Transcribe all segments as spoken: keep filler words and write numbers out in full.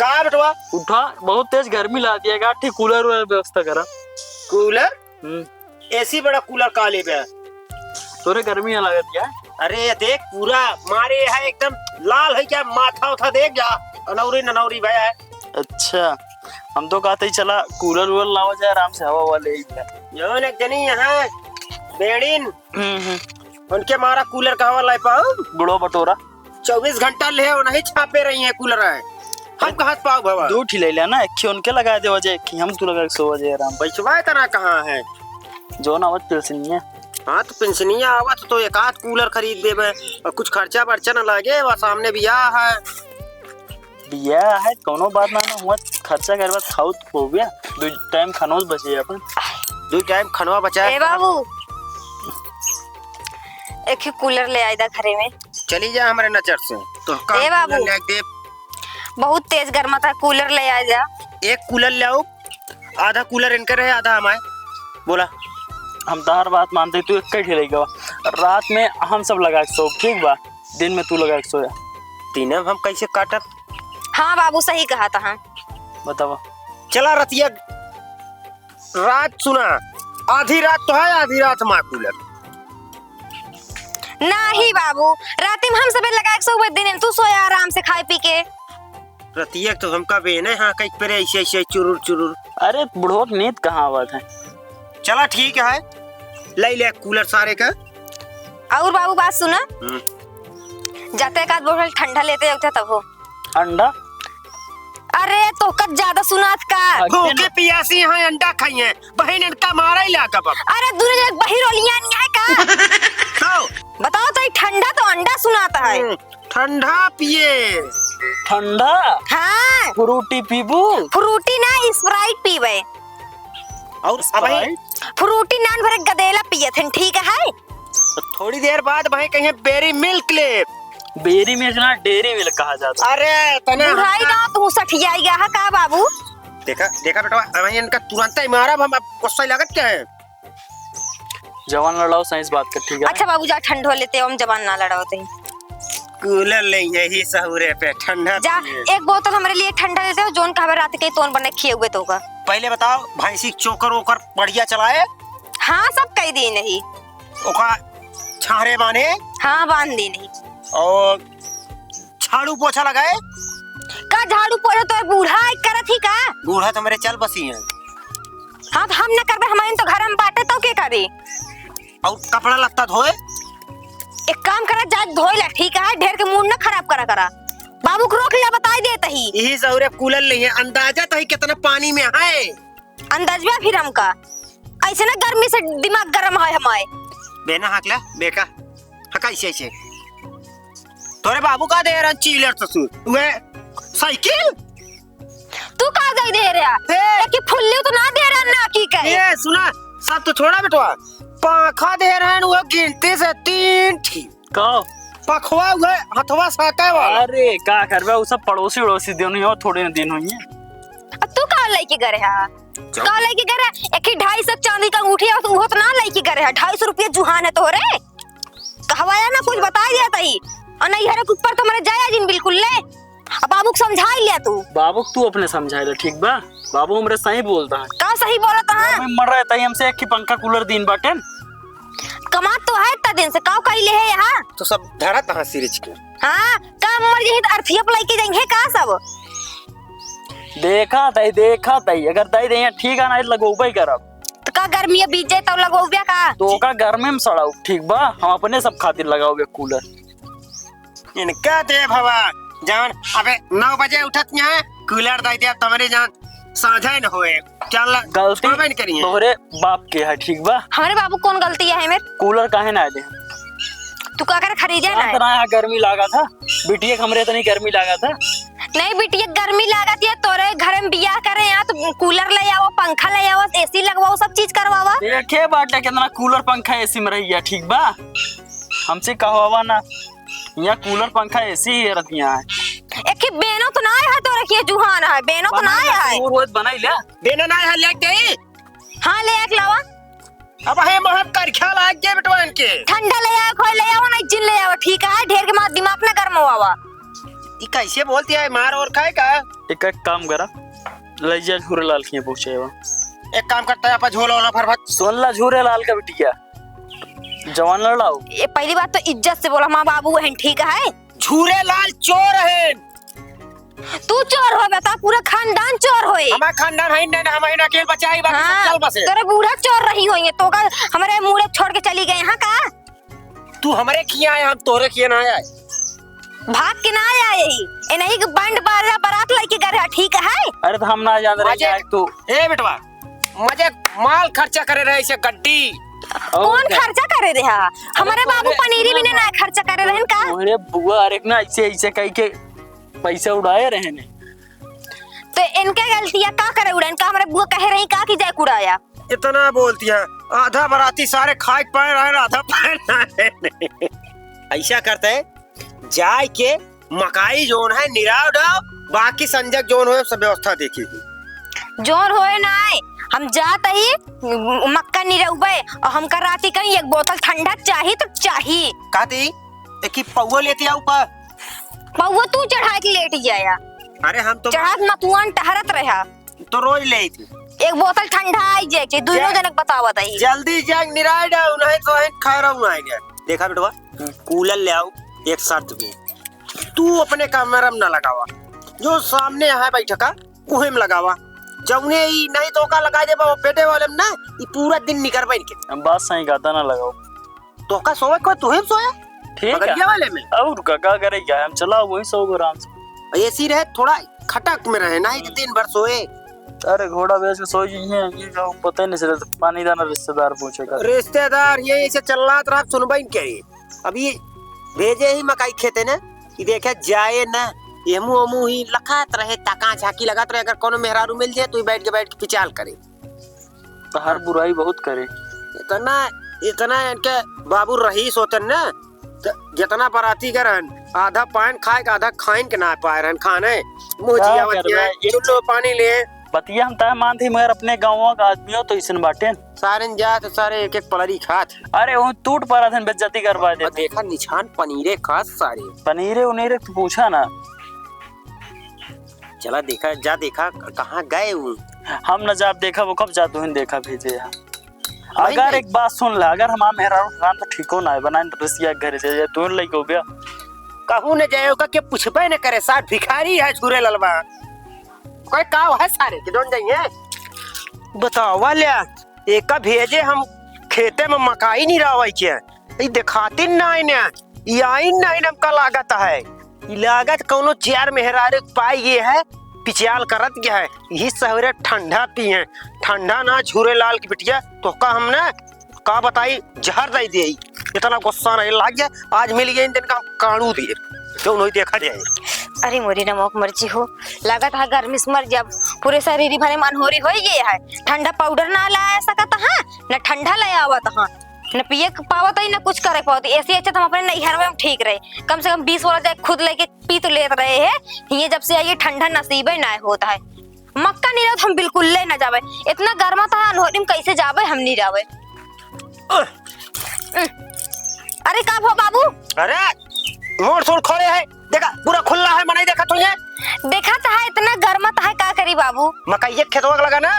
हाँ बेटवा। उठा, बहुत तेज गर्मी लाग दिया, का ठीक कूलर वाला व्यवस्था करा। कूलर? हम्म। एसी बड़ा कूलर का लेबे? तोरे गर्मी ना लागत क्या? अरे देख, पूरा मारे है, एकदम लाल है क्या, माथा उठा देख जा, अनौरी ननौरी भया है। अच्छा, हम तो कहते ही चला कूलर वूलर लावा जाए, आराम से हवा हवा ले ही जाए। जौन एक जनी यहाँ बेड़िन, हम्म, हम्म। उनके मारा कूलर का हवा लाई पाऊ। गुड़ो बटोरा। चउबीस घंटा ले वो नहीं छापे रही है कूलर है, हम कहाँ से पाऊ भवा? दो ठी ले लेना, एक ठी उनके लगा दे वजह, एक ठी हम तू लगा के सो वजह आराम। पैसवा इतना कहाँ है? जौन आवत पेंशनिया। हाँ, तो पेंशनिया आवत तो एक आध कूलर खरीद देबे और कुछ खर्चा बर्चा न लागे, वह सामने बियाह है। बियाह है, कौनो बात ना, ना हुआ, खर्चा करबा खाऊ तो हो गया, दो टाइम खानो बचे अपन। दो टाइम खनवा बचा। ए बाबू, एक ही कूलर ले आइदा घरे में। चली जा हमरे नजर से। तो का ए बाबू। कूलर ले आके दे? बहुत तेज गर्मा था, कूलर ले आइदा। एक कूलर ले आओ, आधा कूलर इनके रहे, आधा हमारे। बोला। हम तहार बात मानते, तू एक ही लइका बा। रात में हम सब लगा के सोब, ठीक बा? दिन में तू लगा के सोया। दिन में हम कैसे काटब? हाँ बाबू, सही कहा था। बतावा। चला रतिया रात सुना, आधी रात तो है, आधी रात हमार कूलर। नाही बाबू, राती में हम सबे लगा के सोबे, दिन में तू सोया आराम से खाए पी के। रतिया तो हमका बेने हाँ कई परे ऐसे ऐसे चुरुर चुरुर। अरे बुढ़वा के नींद कहाँ आवत है? चला ठीक है, ले ले कूलर सारे का। और बाबू बात सुना, हम्म। जाते एक आध बोतल ठंडा लेते जाते तब हो। अंडा? अरे, तोहका ज्यादा सुनात का? अच्छा। भूखे पियासी यहाँ अंडा खाई है, बहिन इनका मारा ही लागा बाबा। अरे, दूर एक बहिर ओलिया नहीं है का? तो? बताओ तो, ये ठंडा तो अंडा सुनाता है। हम्म, ठंडा पिए। ठंडा? हाँ। फ्रूटी पीबू? फ्रूटी ना, स्प्राइट पीबे। और अबही Sprite? फ्रूटी नान भरे गदेला पियत हन, ठीक है? तो थोड़ी देर बाद भाई कहीं बेरी मिल्क ले। बेरी मिल्क ना, डेरी मिल्क कहा जाता है। अरे, तने बुढ़ाई गाँव तू सठियाई गया है का बाबू? देखा, देखा बेटवा, अब इनका तुरंत ही मारब हम, अब गुस्सा लगत क्या है? जवान लड़ाओ सही से बात कर, ठीक है? अच्छा बाबू, जा ठंडो लेते, हम जवान ना लड़ाओ तई। कूलर ले यही सहूरे पे ठंडा जा, पिए। एक बोतल हमरे लिए ठंडा लेते हो, जोन कहबे रात के तोन बने खिए हुए तो का। पहले बताओ, भैंसी चोकर ओकर बढ़िया चलाए? हाँ, सब कई दी नहीं। ओका छाहरे बांधे? हाँ, बांध दी नहीं। और झाड़ू पोछा लगाए? का झाड़ू पोछा तो बूढ़ा एक करत ही का? बूढ़ा तो मेरे चल बसी है। हाँ, तो हम न करबे, हमारे तो घर में बाटे तो के करी? और कपड़ा लत्ता धोए? एक काम करा, जा धोए ला, ठीक है? ढेर के मूड न खराब करा करा। बाबू को रोक लिया, बताई देत ही। यही सहूरे कूलर ले है, अंदाजा तो ही कितना पानी में है। अंदाजवा फिर हमका, ऐसे ना गर्मी से दिमाग गरम है हमारे। बेना हाकला, बेका, हका ऐसे, ऐसे। तोरे बाबू का दे रहा चीलर ससुर, वह साइकिल? तू का दे दे रहा? ए! एक फुल्ली तो ना दे रहा ना की कहे। ए, सुना, सब तो छोड़ा बेटवा, पाखा दे रहे हैं वो गिनती से तीन ठी। का? पखवा हुआ हथवा साटे वाला। अरे, का करबे, उ सब पड़ोसी उड़ोसी दिन हो, थोड़े दिन होइए। अब तू का लेके गए रहा? चल। का लेके गए रहा? एक ही ढाई सौ चांदी का अंगूठी है, तो वो तो ना लेके गए रहा। ढाई सौ रुपये जुहान है तोरे। कहवाया ना कुछ बताई दिया तही। और नहीं हरे ऊपर तो मरे जाया जिन बिल्कुल ले। अब बाबू को समझाई लिया तू। बाबू को तू अपने समझाई ले, ठीक बा? बाबू हमरे सही बोलता है। का सही बोलता है? मैं मर रहा था, हमसे एक ही पंखा कूलर दिन बाटेन। कमात तो है इतना दिन से, काव कइले है यहाँ? तो सब धरा तहाँ सिरिज के। हाँ, का मर जाही त अरथिया पे लइके जाइहे का सब? देखा तई, देखा तई, अगर दई दे ठीक है, नहीं लगोबे करब। तो का गर्मी बीत जाए तब लगोबे का? तो का गर्मी में सड़ाऊ, ठीक बा? हम अपने सब खातिर लगाओबे कूलर। इनका दे भवा, जान अबे नौ बजे उठत यहाँ, कूलर दे दे, तमरे जान साझा न होए। चल, गलती छोड़बे न करिए। तोहरे बाप के है, ठीक बा? हमरे बाबू कौन गलती है मेर? कूलर काहे ना दे? तू का कर खरीदे ना? इतना यहाँ गर्मी लागा था, बिटिया के हमरे इतनी गर्मी लागा था। नहीं बिटिया, गर्मी लागत है, तोरे घर में बियाह करे यहाँ तो कूलर ले आओ, पंखा ले आओ, एसी लगवाओ, सब चीज करवावा। देखे बाटे कितना कूलर पंखा एसी में रहिया, ठीक बा? हमसे कहवावा ना, यहाँ कूलर पंखा एसी ही रतिया है। एक ही बेनो तो ना है, तो रखिए जुहान है, बेनो तो ना है। दूर होत बनाई ले। बेनो ना है, ले के ही। हाँ, ले आके लावा। अब हे महब कर ख्याल आ गया बेटवान के। ठंडा ले आवा, खोए ले आवा, नहीं जिन ले आवा, ठीक है? ढेर के मार दिमाग ना गरम हुआ। ई कैसे बोलती है, मार और खाए का? एक, एक काम करा, लइ जा झूरे लाल के पहुँचे बा। एक काम करता है, आपा झोला वाला फरफट। सुन ला झूरे लाल का बिटिया, जवान लड़ाओ। ये पहली बात तो इज्जत से बोला, माँ बाबू हैं, ठीक है? झूरे लाल चोर हैं। तू चोर हो बेटा, पूरा खानदान चोर होए। हमार खानदान है ना, ना, हम है ना, अकेल बचाई, बाकी सब हाँ, चल बसे। तोरे बूढ़ा चोर रही होइए, तो का हमरे मुड़े छोड़ के चली गए, हाँ का? तू हमरे खिया आए, हम तोरे खिया ना आए। भाग के ना आए ही, ए नहीं कि बैंड बाजा बारात लेके गए रहा, ठीक है? अरे तो हम ना जान रहे मजे, हैं, तू। ए बेटवा, मजे माल खर्चा करे रहे इसे गड्डी। और कौन क्या? खर्चा करे रहा? अरे हमारे तो बाबू अरे पनीरी भी ना खर्चा करे रहन का? अरे बुआ, अरे ना ऐसे, ऐसे कह के पैसा उड़ाए रहे ने। तो इनके गलतिया का करे उड़न का? हमारे बुआ कहे रही का कि जाए उड़ाया? इतना बोलती है, आधा बराती सारे खाए के पाए रहे, आधा पाए ना रहे। ऐसा करते, जाए के मकाई जोन है निराव डाव, बाकी संजय जोन होए सब व्यवस्था देखी। जोन होए ना आए, हम जात ही मक्का निरउबे और हमका राती कहीं एक बोतल ठंडा चाही तो चाही। कहती, एक ही पौवा लेती आऊ का? पौवा तू चढ़ा के लेट जाया। अरे हम तो चढ़ात मतुआन टहरत रहा। तो रोज ले थी। एक बोतल ठंडा आई जाए के, दोनों जा-, जनक बतावत आई। जल्दी जाए निराय डाउ, नहीं तो है खा रहा हूँ आएंगे। देखा बेटवा, कूलर ले आओ, एक शर्त भी, तू अपने कमरा में ना लगावा, जो सामने है बैठका उहे में लगावा। जौने ई नहीं तो का लगा देबा वो पेटे वाले में ना, ई पूरा दिन निकरबे इनके। हम बात सही कहता ना लगाओ। तोहका सोवे को तुहे सोया? ठीक है। बगलिया वाले में? और का, का करे क्या? हम चला वही सो आराम से। एसी रहे, थोड़ा खटक में रहे, नहीं तो दिन भर सोए। अरे घोड़ा बेच के सोई जाइए, ये का पता ही नहीं चलता। पानी दाना रिश्तेदार पूछे का। रिश्तेदार ये ऐसे चल्लात रहा, सुनबे न करी। अभी भेजे ही मकई खेते ने, कि देखे जाए न, एमू ओमू ही लखात रहे, ताका झांकी लगात रहे, अगर कोनो मेहरारू मिल जाए तो ही बैठ के, बैठ के पिचाल करे। तहार बुराई बहुत करे। इतना, इतना इनके बाबू रईस होतन ना, त जितना बराती के रहन, आधा पान खाए के, आधा खाइन के ना पाए रहन खाने। मुँह का जिया करबे? बतिया, ये चुल्लो पानी ले। बतिया हम तय मानते, मगर अपने गाँव का आदमियों तो इसन बाटे। सारे न जात, सारे एक एक पलरी खात। अरे, वो टूट पड़ा था, बेइज्जती करवा और देते। देखा निछान पनीरे खात सारे। पनीरे उनीरे तो पूछा ना। चला देखा, जा देखा, कहाँ गए वो? हम न जाब देखा, वो कब जा तुहिन देखा भेजे है। वही अगर नहीं। एक बात सुन ला, अगर हमार मेहरारू काम तो ठीको ना है, बनाए तो रसिया के घरे चले जाए, तुहिन लइके हो गया। कहूँ न जाए, ओका के पूछबे न करे, सार भिखारी है झूरे ललवा। कोई का है सारे के जौन जाइए? बतावा ल्या, एका भेजे हम खेते में मकई निरावै के। ई देखातिन नाहीं ने, ई आइन नाहीं हमका लागत है। ई लागत कौनो चार मेहरारू के पाई गए है, पिचाल करत गए है। यही सवेरे ठंडा पिए, ठंडा ना झूरे लाल की बिटिया, तोहका हम ना का बताई, जहर दे दे। इतना गुस्सा नहीं लाग गया, आज मिल गए इन दिन का हम काड़ू दिए, जो उन्होंने देखा जाए। अरे मोरी नमक मर्ची हो, लागत है गर्मी से मर जाब, पूरे शरीर भरे में अनहोरी होई गए है। ठंडा पाउडर ना लाया सकत है, न ठंडा ले आवत है। न पिए के पावत है, न कुछ करे के पावत है। ऐसे अच्छा तो हम अपने नैहर में हम ठीक रहे, कम से कम बीस वाला जाए खुद लेके पी तो लेत रहे हैं। ये जब से आई ठंडा नसीबे ना होत है। मक्का निरावत हम बिल्कुल ले ना जावे, इतना गर्मा था अनहोरी में कैसे जावे हम निरावे। अरे का भो बाबू? अरे मोर सोर खोले है, देखा पूरा खुला है, मनई देखत होइए। देखत है इतना गर्मा था, का करी बाबू? मकई के खेतवा लगा ना,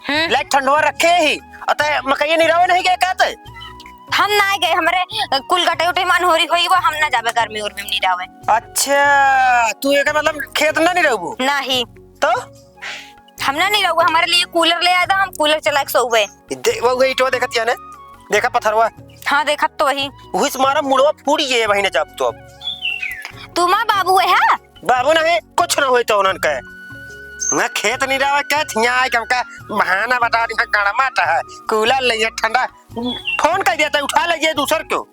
हम्म। लाइट ठंडवा रखे ही। अतः मकई निरावे नहीं गए का ते? हम ना गए, हमरे कुल गटे उटे में अनहोरी होई, वो हम ना जाबे गर्मी उर्मी में निरावे। अच्छा, तू एकर मतलब खेत ना निरावबू? नहीं। तो? हम ना निरावबू, हमारे लिए कूलर ले आया था, हम कूलर चला के सोवे। दे, वो, वो ईटवा देखत या ने? देखा पत्थरवा? हाँ, देखत तो वही। वही से मारा मुड़वा फूट गए वही ने जाब तो अब। तू माँ बाबू है, हाँ? बाबू नहीं, कुछ ना होई तो उन्हन के। मैं खेत निरावे के थिया आए के हमका बहाना बता दी, मैं गड़मा तो है, कूलर ले ठंडा, फोन कर दिया था, उठा ले दूसर क्यों?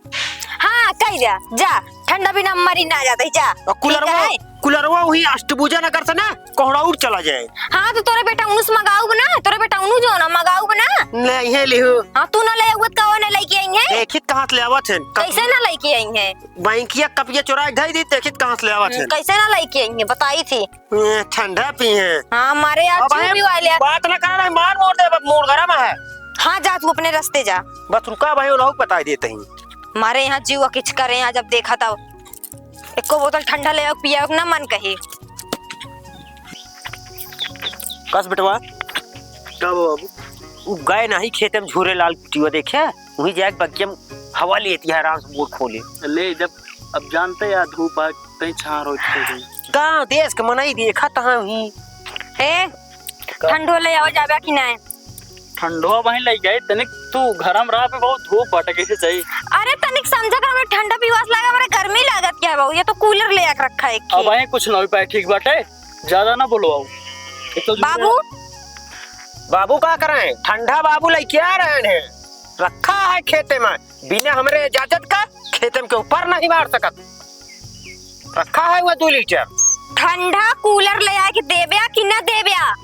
हाँ, कह दिया, जा, ठंडा बिना मरी ना जाता ही, जा। और कूलरवा, ठीक है? कूलरवा वही अष्टभुजा नगर से ना, कोहड़ाउर चला जाए। हाँ, तो तोरे बेटा उनुस मगाऊ बना, तोरे बेटा उनु जो ना मगाऊ बना। नहीं है लिहू। हाँ, तू ना ले आवत का, वो ना लेके आई है। देखित कहाँ से ले आवत है। कैसे ना लेके आई है? बैंकिया कपिया चुराए धई दी, देखित कहाँ से ले आवत है। हम्म, कैसे ना लेके आई है, बताई थी। ए, ठंडा पी है। हाँ, मारे यार अब जीव है, भी वाले यार। बात ना कर रहा है, मार मोड़ दे, अब मूड गरम है। हाँ, जा तू अपने रास्ते जा। बस रुका भाई, उन्हों को बता देते हैं। मारे यहाँ जीव किच करे यहाँ जब देखा तब। एको बोतल ठंडा ले आओ, पिया ना मन कहे। कस बेटवा। का बाबू? उ गए नाही खेते में झूरे लाल कुटिया देखे, वहीं जाके बगिया में हवा लेती है आराम से, बोर खोले। ले, जब अब जानते यार धूप आ, तई छाह रोज थे गई। गाँव देश के मनई देखा तहाँ ही। ए, का? ठंडो ले आवा जाबे कि नाय? ठंडो वहीं ले गए, तनिक तू घर में रह पे बहुत धूप बाटे, कैसे चाहिए? अरे तनिक समझा कर, हमें ठंडा पिवास लागा, हमारे गर्मी लागत क्या है बाबू? ये तो कूलर ले आके रखा है एक अब ही। वहीं कुछ ना हो पाए, ठीक बाटे, ज्यादा ना बोलो आओ। एक तो बाबू। बाबू का करें? ठंडा बाबू लेके आ रहे हैं, रखा है खेते में, बिना हमरे इजाजत का खेते में के ऊपर नहीं मार सकत। रखा है वो दो लीटर। ठंडा कूलर ले आके देब्या कि न देब्या?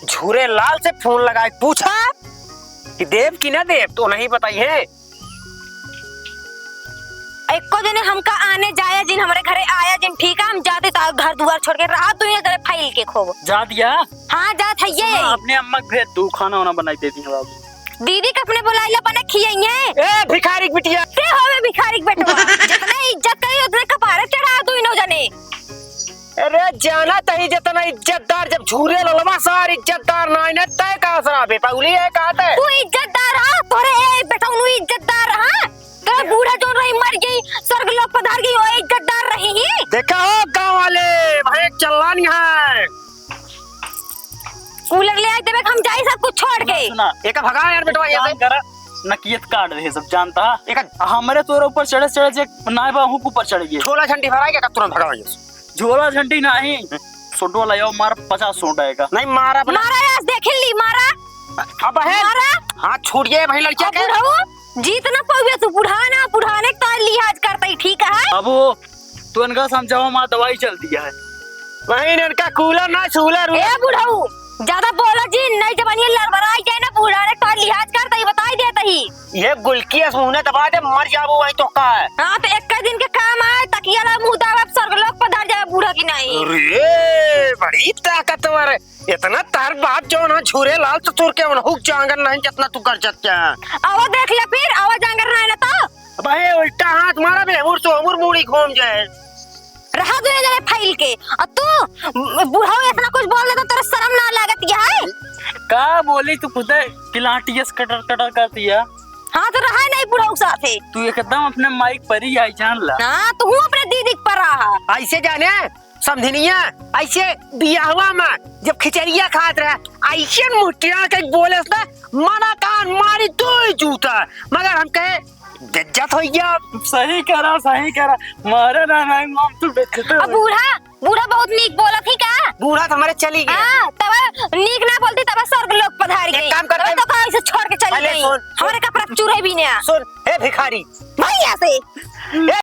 झूरे लाल से फोन लगाए पूछा कि देब कि न देब, तो नहीं बताई है। एको जने हमका आने जाया जिन, हमरे घरे आया जिन, ठीक है? हम जाते तो घर दुआर छोड़ के रहा, तू ये जरे फैल के खूब। जा दिया? हाँ, जात है ये। सुना, अपने अम्मा के भेज दू, खाना वाना बनाई दे दी बाबू। दीदी के अपने बुलाइला, बने खियाइए। ए भिखारी के बिटिया। ते होवे भिखारी के बेटवा। जितना इज्जत करी उतने कपारे चढ़ा दू इनो जने। अरे जाना तही जितना इज्जतदार, जब झूरे ललवा सार इज्जतदार ना आइने, तय का सराबे पौली है का तय? तू इज्जतदार हा, तोरे ए बेटौनू इज्जतदार हा। तोरे बूढ़ा जोन रही मर गई, स्वर्ग लोक पधार गई, ओ इज्जतदार रही ही। देखा हो गाँव वाले, भाई चल्लानी है। कूलर ले आए देबे, हम जाई सब कुछ छोड़ के। सुना, एका भगा यार बेटवा, यहाँ से। काम करा, नकियत काट दे सब, जानता है। एका हमरे तोरे ऊपर चढ़े, चढ़े जे नाय बा, हुक ऊपर चढ़ गए। झोला झंडी भराई के तुरंत भगाओ ये। झोला झंडी नहीं, सोटो लाओ, मार पचास सोट आएगा। नहीं, मारा बना। मारा यार, देख ली, मारा। अब है। मारा। हाथ छूट गए भाई लड़किया अब के। बुढ़ऊ, जीत ना पावे तू, बुढ़ाना, बुढ़ाने का लिहाज करता ही, ठीक है? अब वो तू इनका समझाओ, माँ दवाई चलती है। वहीं इनका कूलर ना, छूलर, ए बुढ़ऊ, ज्यादा बोला जी, नहीं जवानी लड़बड़ाई जाए ना, बुढ़ाने का लिहाज करता ही, बताई देता ही। ये गुलकी अस मुंह ने दबा दे, मर जाबो वहीं तो का है। हाँ, तो एक दिन के काम आए, तकिया ला मुंह दाबा, स्वर्ग लोक पधार जाए बूढ़ा की नहीं। अरे, बड़ी ताकतवर है। इतना तार बाप जो ना छुरे लाल तो तुर के उनहु जांगर नहीं जितना तू कर सकते हैं। आवा देख ले फिर, आवा जांगर नहीं ना तो। अब हे उल्टा हाथ मारा बे, उर सो उर मुड़ी घूम जाए। रहा दुनिया जाने फैल के। और तू बुढ़ऊ इतना कुछ बोल देता, तेरा शर्म ना लागत क्या है? का बोली तू खुदे किलाटियस कटर कटर करती है। हाँ, तो रहा नहीं बुढ़ऊ साथे। तू एकदम अपने माइक पर ही आई जान ला। हाँ, तू अपने दीदी पर रहा। ऐसे जाने समधिनिया, ऐसे बियाहवा में जब खिचड़िया खात रहे, ऐसे मुठिया के बोले उसने, मना कान मारी दो ही जूता। मगर हम कहे, "बेइज्जत हो गया।" सही करा, सही करा, मारे ना, ना, हम तो बेइज्जत हो अब गए। बूढ़ा, बूढ़ा बहुत नीक बोलत ही का? बूढ़ा तो हमारे चली गए। हाँ, तब नीक ना बोलती, तब स्वर्ग लोक पधार एक गई। काम करते तब हैं। तो कहाँ से छोड़ के चली पहले गई? सुन, सुन। हमारे कपड़ा चुरे भी नहीं। सुन, हे भिखारी। भैया से। ए